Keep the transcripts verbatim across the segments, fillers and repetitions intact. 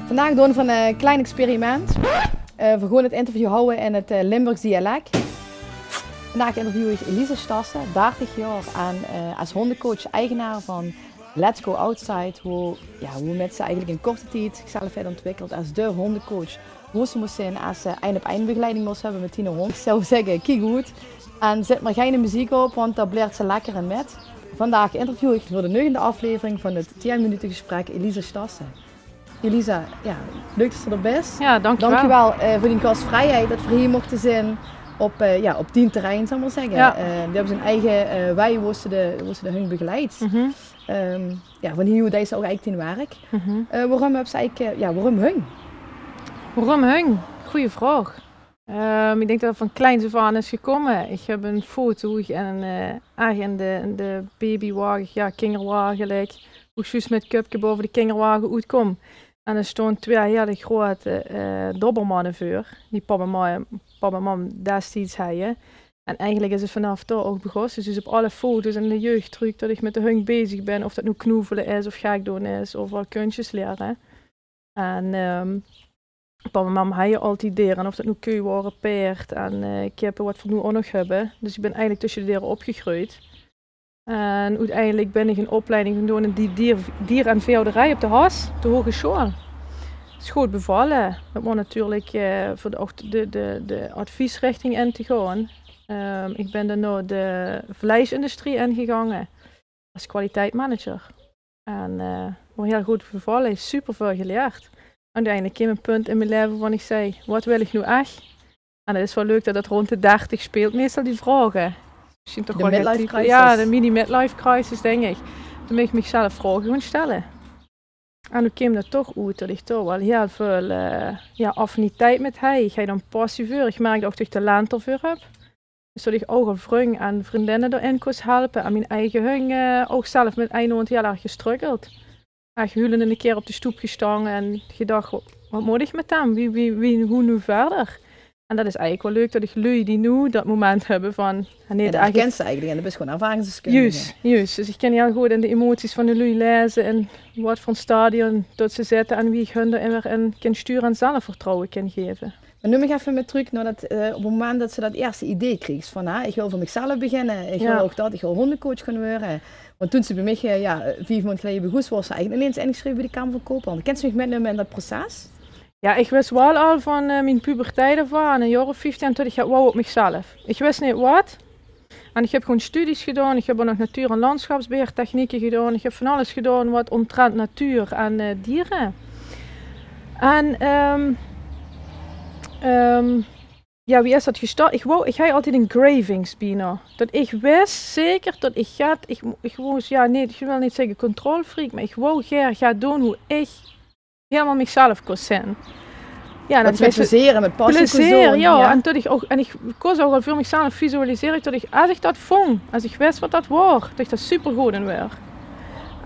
Vandaag doon v'r 'n, eh, klein experiment. Eh, v'r goon 't interview hawwe in 't, eh, Limburgs dialek. Vandaag interview ich Elise Stassen, dartig jaor en, eh, es hondecoach eigenaar van Let's Go Outside, wo, jao, wo mit ze eigelik in korte tied zichzelf haet ontwikkeld es de hondecoach. Wo ze mós zeen es ze ein-op-ein begeleiding mós höbbe mit diene hóndj. Ich zou zègke, kiek good. En zèt mer gein meziek op, want dao blaert ze lekker in mit. Vandaag interview ich veur de negende aflevering van 't tien minute gesprek Elise Stassen. Elise, jao, leuk det se d'r bis. Jao, dankjewel. Dankjewel, eh, veur dien gasvrijheid, det v'r hie mochte zeen op, eh, jao, op dien terrein, zal ich mer zègke. Jao. Eh, doe höbs 'n eige, eh, wei wo se de, wo se de hóndj begeleids. Ehm, jao, van hie oet deis se ouch eigelik dien werk. Eh, waorum höbs se eigelik, eh, jao, waorum hóndj? Waorum hóndj? Gooj vraog. Ehm, ich dink det det van kleins aaf aan is gekómme. Ich höb ein foto wo ich in, eh, ech in de, in de babywage, jao, kingerwage lik, wo ich zjus mit 't köpke baove de kingerwage oetkóm. En d'r staon twee hiel groeate, eh, dobermanne veur, die pap en ma-, pap en mam destieds hejje. En eigelik is 't vanaaf dao ouch begós. Dus op alle foto's in de jeug trök det ich mit de hóndj bezig bin, of det noe knoevele is, of gek doon is, of waal kunstjes liere. En, ehm, pap en mam hejje altied dere, of det noe keu waore, paerd en, eh, kippe, waat v'r noe ouch nog höbbe. Dus ich bin eigelik tösse de dere opgegreujd. En oeteindelik bin ich 'n opleiding goon doon in die dier-, dier- en veehouderij op de Has, de hogesjoal. Is good bevalle. Det waor natuurlik, eh, veur de, ouch de, de, de adviesrichting in te goon. Ehm, ich bin dan nao de vleisindustrie ingegange es kwaliteitsmanager. En, eh, waor hiel good bevalle, superväöl gelierd. En oeteindelik keem ein punt in mien laeve woa ich zag: "Waat wil ich noe ech?" En det is waal leuk det det rónd de dertig speelt, meistal die vraoge. Mesjien toch waal 't midlife crisis. Jao, de mini-midlife crisis, dink ich. Toen bin ich michzelf vraoge goon stelle. En toen keem det toch oet det ich dao waal hiel väöl, eh, jao, affiniteit mit hej. Ich hej dao ein passie veur. Ich merkde ouch det ich talent d'rveur höb. Dus det ich ouch al vrunj en vrundinne d'rin kós helpe en mien eige hóndj, eh, ouch zelf mit ein hóndj hiel erg gestruggeld. Ech hulend ein kier op de stoep gestange en gedach: "Wa-, waat mót ich mit häöm? Wie, wie, wie, wie noe wiejer?" En det is eigelik waal leuk det ich luuj die noe det moment höbbe van, jao, nae, det herkins se eigelik en det is gewoon ervaringsdeskundige. Juus, juus. Dus ich kin hiel good in de emoties van de luuj laeze en waat veur ein stadium det ze zitte en wie ich hun d'r weer in kin sture en zelfvertrouwe kin gaeve. Mer num mich effe mit trök nao det, eh, op 't moment det se det ierste idee kriegs van, hè, ich wil veur michzelf beginne, ich wil ouch det, ich wil hóndecoach gaon waere. Want toen se bie mich, eh, jao, eh, vief maond geleje begós, waors se eigelik ineens ingesjreve bie de Kamer van Koophandel. Kins se mich mitnumme in det proces? Jao, ich wis waal al van, eh, mien puberteit aaf aan, ein jaor of vieftien, det ich get wou op michzelf. Ich wis neet waat. En ich höb gewoon studies gedaon. Ich höb ouch nog natuur- en landschapsbeheertechnieke gedaon. Ich höb van alles gedaon waat ómtrent natuur en, eh, diere. En, ehm, ehm, jao, wie is det gestart? Ich wou, ich hej altied ein cravings bienao. Det ich wis zeker det ich get, ich, ich wou, jao, nae, ich wil neet zègke controlfreak, mer ich wou gaer get doon wo ich hielemaol michzelf kós zeen. Jao, det se mit plezeer en mit passie kós doon, jao. En det ich ouch, en ich kós ouch al veur michzelf visualisere det ich, es ich det vóng, es ich wis waat det waor, det ich dao supergood in waer.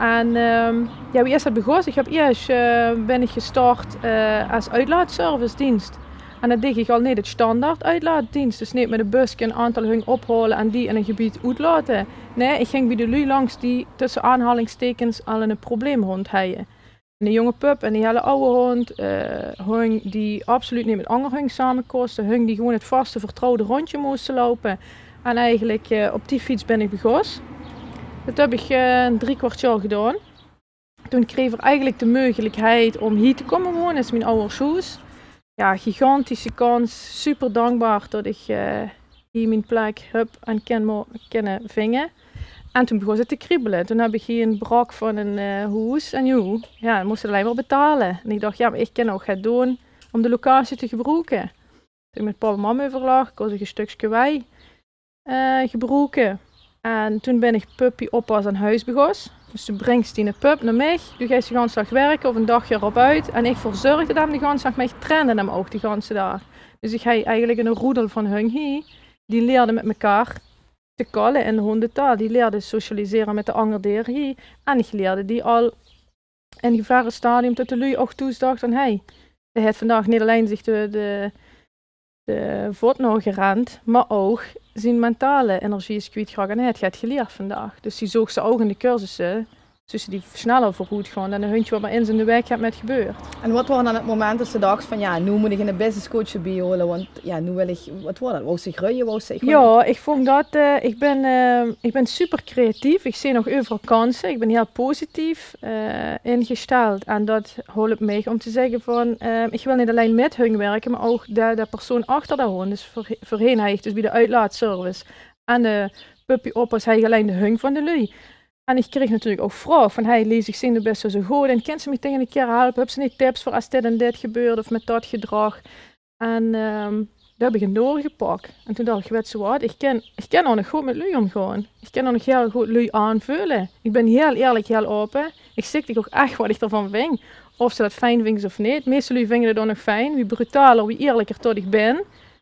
En, ehm, jao, wie is det begós? Ich höb iers, eh, bin ich gestart, eh, es oetlaatservicedienst. En det deeg ich al neet 't standaard oetlaatdienst, dus neet mit ein buske ein aantal hóndj ophaole en die in ein gebied oetlaote. Nae, ich ging bie de luuj langs die tösse aanhalingstekens al ein probleemhóndj hejje. Eine jónge pup en eine hiele awwe hóndj, eh, hóndj die absoluut neet mit anger hóndj same kóste, hóndj die gewoon 't vaste vertrouwde róndje móste loupe. En eigelik, eh, op die fiets bin ich begós. Det höb ich, eh, drie kwart jaor gedaon. Toen kreeg v'r eigelik de meugelikheid óm hie te kómme wone, is mien awwers hoes. Jao, gigantische kans, super dankbaar det ich, eh, hie mien plek höb en kin mo-, kinne vinge. En toen begós 't te kriebele. Toen höb ich hie ein brak van ein, eh, hoes. En joe, jao, dan mós se allein mer betale. En ich dach, jao, mer ich kin ouch get doon óm de locatie te gebroeke. Toen ich mit pap en mam euverlag, kós ich ein stökske wei, eh, gebroeke. En toen bin ich puppy oppas aan hoes begós. Dus doe brings diene pup nao mich, doe geis de ganse daag wirke of ein dagje d'rop oet. En ich verzörgde 'm de ganse daag, mer ich trainde 'm ouch de ganse daag. Dus ich hej eigelik ein roedel van hóndj hie. Die lierde mit mekaar te kalle in de hóndjetaal. Die lierde socialisere mit de anger diere hie. En ich lierde die al in gevarestadium det de luuj ouch thoes dachte: "Hey, dae haet vandaag neet allein zich de, de, de vot nao gerend, mer ouch zien mentale energie is kwietgeraak en hae haet get gelierd vandaag." Dus die zoog se ouch in de cursusse, Zóws se die sneller veuroet gaon dan e hundje wat mer ins in de waek get mit gebeurt. En wat waor dan 't moment det se dachs van, jao, noe mót ich 'ne businesscoach d'rbie haole, want, jao, noe wil ich, wat waor det? Wouws se greuje, wouws se, ich... Jao, ich vónj det, eh, ich bin, eh, ich bin super creatief. Ich zeen nog euveral kanse. Ich bin hiel positief, eh, ingesteld. En det help mich óm te zègke van, eh, ich wil neet allein mit hunj wirke, mer ouch de, de persoon achter de hóndj. Dus veurhe-, veurheen haw ich dus bie de oetlaatservice en de puppyoppas haw ich allein de hunj van de luuj. En ich kreeg natuurlik ouch vraog van: "Hey Lies, ich zeen doe bès zo good en kins se mich dao ein kier helpe? Höbs se neet tips veur es dit en dit gebeurt of mit dat gedrag?" En, ehm, dao höb ich ein doorgepak. En toen dach ich: "Wèts se wat, ich kin, ich kin ouch nog good mit luuj ómgaon. Ich kin ouch nog hiel good luuj aanveule. Ich bin hiel eerlik, hiel aope. Ich zègk dich ouch ech wat ich d'rvan vinj. Of se dat fijn vinjs of neet. Meeste luuj vinje dat ouch nog fijn. Wie brutaler, wie eerliker dat ich bin,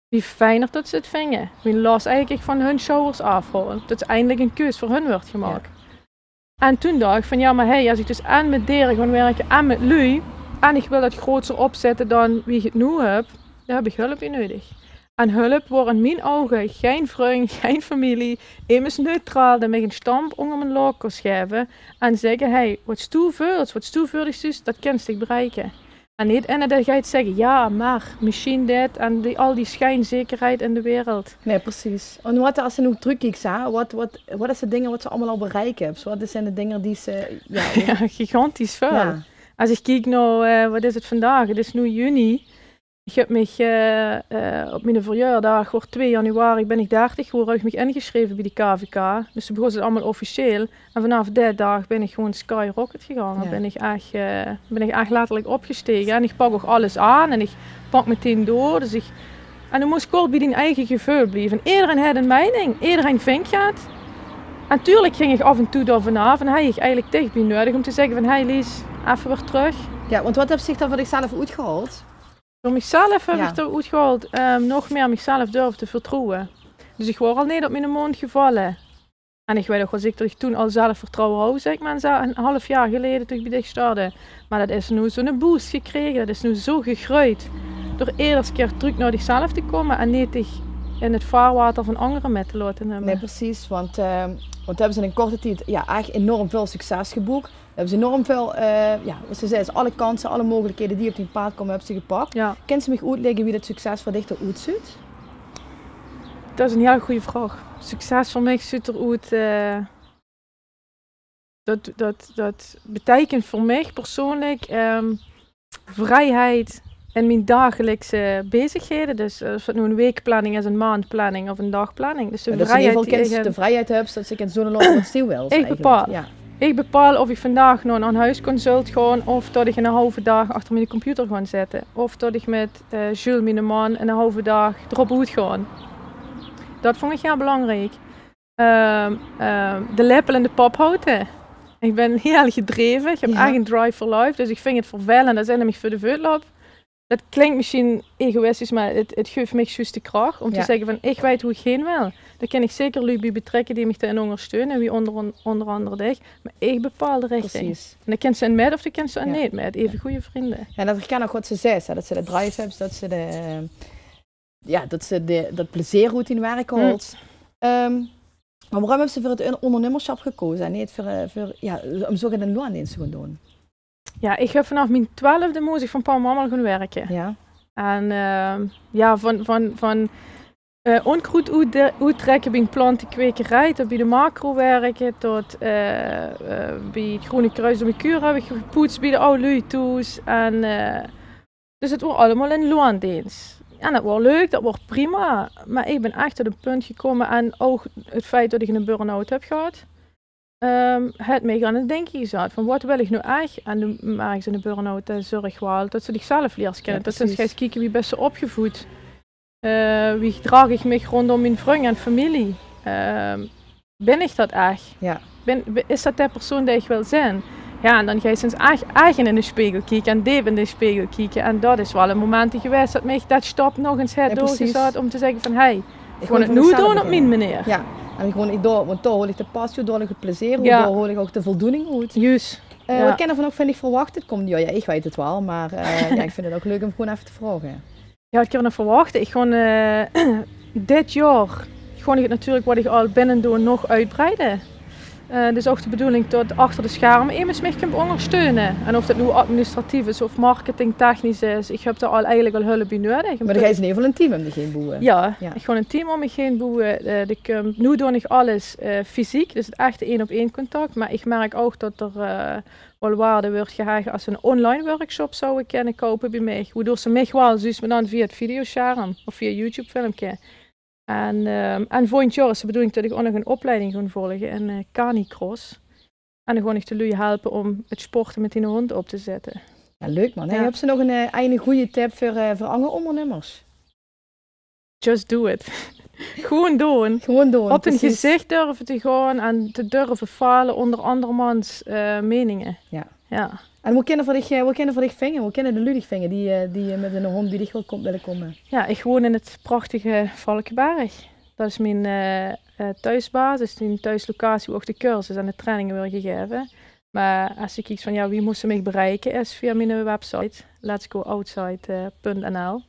wie fijner dat ze 't vinje. Wie las eigelik ich van hun sjouwers aafhaol. Dat is eindelik ein keus veur hun wuuert gemaak." Jao. En toen dach ich van: "Jao, mer hey, es ich dus en mit dere gaon wirke en mit luuj, en ich wil dat groter opzètte dan wie ich 't noe höb, dao höb ich hulp bie neudig." En hulp waor in mien ouge gein vrunj, gein femilie, emes neutraal, dae mich eine stamp ónger mien laok kós gaeve en zègke: "Hey, wat doe veuls, wat doe veur dich zuus, dat kins dich bereike." En neet eine dae geit zègke: "Jao, mer mesjien dit," en die, al die sjijnzekerheid in de wereld. Nae, precies. En wat, es se noe trökkieks, hè, wat, wat, wat is de dinger wat se allemaol al bereik höbs? Wat zeen de dinger die se, jao, jao, gigantisch väöl. Jao. Es ich kiek nao, eh, wat is 't vandaag? 't Is noe juni. Ich höb mich, eh, eh, op miene verjaordaag, waor twee januari, bin ich dertig gewaore, höb ich mich ingesjreve bie de K V K. Dus toen begós 't allemaol officieel. En vanaaf dae daag bin ich gewoon skyrocket gegange. Jao. Bin ich ech, eh, bin ich ech letterlik opgestege. En ich pak ouch alles aan en ich pak meteen door. Dus ich, en doe mós kort bie dien eige geveul blieve. Ederein haet ein meining, ederein vinj get. En natuurlik ging ich aaf en toe dao vanaaf en haw ich eigelik dich bie neudig óm te zègke van: "Hey Lies, effe weer trök." Jao, want wat höbs se dan veur dichzelf oetgehaold? Veur michzelf höb ich d'r oetgehaold, ehm, nog mieë michzelf durve te vertroewe. Dus ich waor al neet op miene móndj gevalle. En ich weit ouch waal zeker dat ich toen al zelfvertrouwe haw, zègk mer, zoe'n half jaor geleje toen ich bie dich start. Mer dat is noe zoe'n boost gekrege, dat is noe zoe gegreujd. Door eder kier trök nao dichzelf te kómme en neet dich in 't vaarwater van angere mit te laote numme. Nae, precies, want, eh, want höbs se in ein korte tied, jao, ech enorm väöl succes geboek. Höbs se enorm väöl, eh, jao, wat se zaes, alle kanse, alle meugelihede die op dien paad kómme, höbs se gepak. Jao. Kins se mich oetlègke wie dat succes veur dich d'roet zuut? Dat is ein hiel gooj vraog. Succes veur mich zuut d'roet, eh, dat, dat, dat beteikent veur mich persoonlik, ehm, vrijheid in mien dagelikse bezighede. Dus, eh, of dat noe ein weekplanning is, ein maondplanning of ein daagplanning. Dus de vrijheid die ich höb. De vrijheid höbs dat se kins doon en laote wat se wils eigelik. Ich bepaal. Jao. Ich bepaal of ich vandaag nao ein aanhuisconsult gaon of dat ich eine halve daag achter miene computer gaon zitte. Of dat ich mit, eh, Jules, miene man, eine halve daag d'rop oet gaon. Dat vónj ich hiel belangriek. Ehm, ehm, de lepel in de pap haote. Ich bin hiel gedreve. Ich höb ech ein drive for life. Dus ich vinj 't vervelend es eine mich veur de veut löp. Dat klink mesjien egoïstisch, mer 't, 't guf mich zjus de krach óm te zègke van: "Ich weit wo ich hin wil." Dao kin ich zeker luuj bie betrèkke die mich dao-in óngersteune, wie ónger, ónger angere dich. Mer ich bepaal de richting. Precies. En dao kins se in mit of dao kins se in neet mit. Eve gooj vrunj. Jao, dat herken ich ouch wat se zaes, hè, dat se de drive höbs, dat se de, jao, dat se de, dat plezeer oet dien werk haols. Ehm, mer waorum höbs se veur 't on-, óngernummersjap gekoze en neet veur, eh, veur, jao, óm zoe ein loondeens te gaon doon? Jao, ich höb vanaaf mien twelfde mós ich van pap en mam al gaon wirke. Jao. En, ehm, jao, van, van, van, eh, ónkroed oet-, oettrekke bie ein plantekwekerij, tot bie de Makro wirke, tot, eh, eh, bie 't Groene Kruis door mien kuur höb ich gepoets, bie de aw luuj thoes. En, eh, dus 't waor allemaol in loondeens. En dat waor leuk, dat waor prima. Mer ich bin ech tot ein punt gekómme en ouch 't feit dat ich eine burn-out höb gehad, ehm, haet mich aan 't dinke gezat van: wat wil ich noe ech? En doe merks in de burn-out, eh, zörg waal dat se dichzelf liers kinne. Jao, dat se ins geis kieke: wie bès se opgevoed? Eh, wie gedraag ich mich róndóm mien vrunj en femilie? Ehm, bin ich dat ech? Jao. Bin, is dat de persoon dae ich wil zeen? Jao, en dan geis se ins ech, ech in de spegel kieke en deep in de spegel kieke. En dat is waal ein momentje gewaes dat mich dat stap nog ins haet doorgezat óm te zègke van: hey, ich gaon 't noe doon op mien meneer. Jao, en gewoon, ich doon, want dao haol ich de passie oet, dao haol ich 't plezeer oet, dao haol ich ouch de voldoening oet. Juus. Eh, wat kin d'r van ouch, vinj ich, verwachte 't kómmende jaor? Jao, ich weit 't waal, mer, eh, jao, ich vinj 't ouch leuk óm gewoon effe te vraoge. Jao, wat kin ich nog verwachte? Ich gaon, eh, dit jaor gaon ich 't natuurlik wat ich al binne doon nog oetbreide. Eh, 't is ouch de bedoeling tot achter de scherme emes mich kump óngersteune. En of dat noe administratief is of marketingtechnisch is, ich höb dao al eigelik al hulp bie nuuedig. Mer dan geis se in eder geval ein team óm dich heen boewe. Jao, ich gaon ein team óm mich heen boewe. Eh, de kump, noe doon ich alles, eh, fysiek, dus 't echte ein-op-ein contact. Mer ich merk ouch tot d'r, eh, waal waarde wuuert gehech es se ein online workshop zouwe kinne koupe bie mich. Wodoor se mich waal zuus, mer dan via 't videoscherm of via YouTube-filmke. En, ehm, en volgend jaor is de bedoeling tot ich ouch nog ein opleiding gaon volge in, eh, canicross. En dan gaon ich de luuj helpe óm 't sporte mit diene hóndj op te zètte. Jao, leuk man. Höbs se nog ein, eh, ein goje tip veur, eh, veur anger óngernummers? Just do it. Gewoon doon. Gewoon doon, precies. Op dien gezich durve te gaon en te durve fale ónger andermans, eh, meninge. Jao. Jao. En wo kinne v'r dich, eh, wo kinne v'r dich vinge? Wo kinne de luuj dich vinge die, eh, die, eh, mit eine hóndj bie dich wille kómme? Jao, ich woon in 't prachtige Valkeberg. Dat is mien, eh, eh, thoesbasis, mien thoeslocatie, wo ouch de cursus en de traininge weure gegaeve. Mer es se kieks van, jao, wie mós se mich bereike, is via miene website letsgooutside punt n l.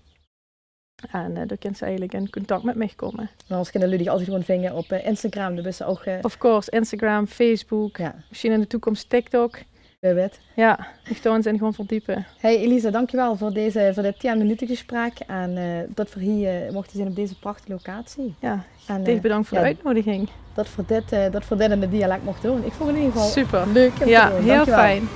En, eh, dao kins se eigelik in contact mit mich kómme. En angers kinne de luuj dich altied gewoon vinge op, eh, Instagram. Dao bis se ouch, eh... Of course, Instagram, Facebook, mesjien in de toekóms TikTok. Wae weit. Jao, ich gaon mich dao gewoon verdiepe. Hey Elisa, dankjewel veur deze, veur dit tien minute gesprek en, eh, tot v'r hie, eh, mochte zeen op deze prachtige locatie. Jao, en, dich, eh, bedank veur de oetnodiging. Tot v'r dit, eh, tot v'r dit in 't dialek mochte doon. Ich vónj 't in eder geval leuk óm te doon. Super. Jao, hiel fijn.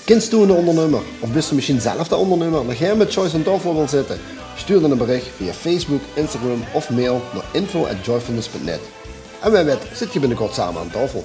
Kins doe eine óngernummer? Of bis doe mesjien zelf de óngernummer dae gaer mit Joyce aan taofel wils zitte? Stuur dan ein berich via Facebook, Instagram of mail nao info at joyfulness punt net. En wae weit, zit geer binnekort same aan taofel.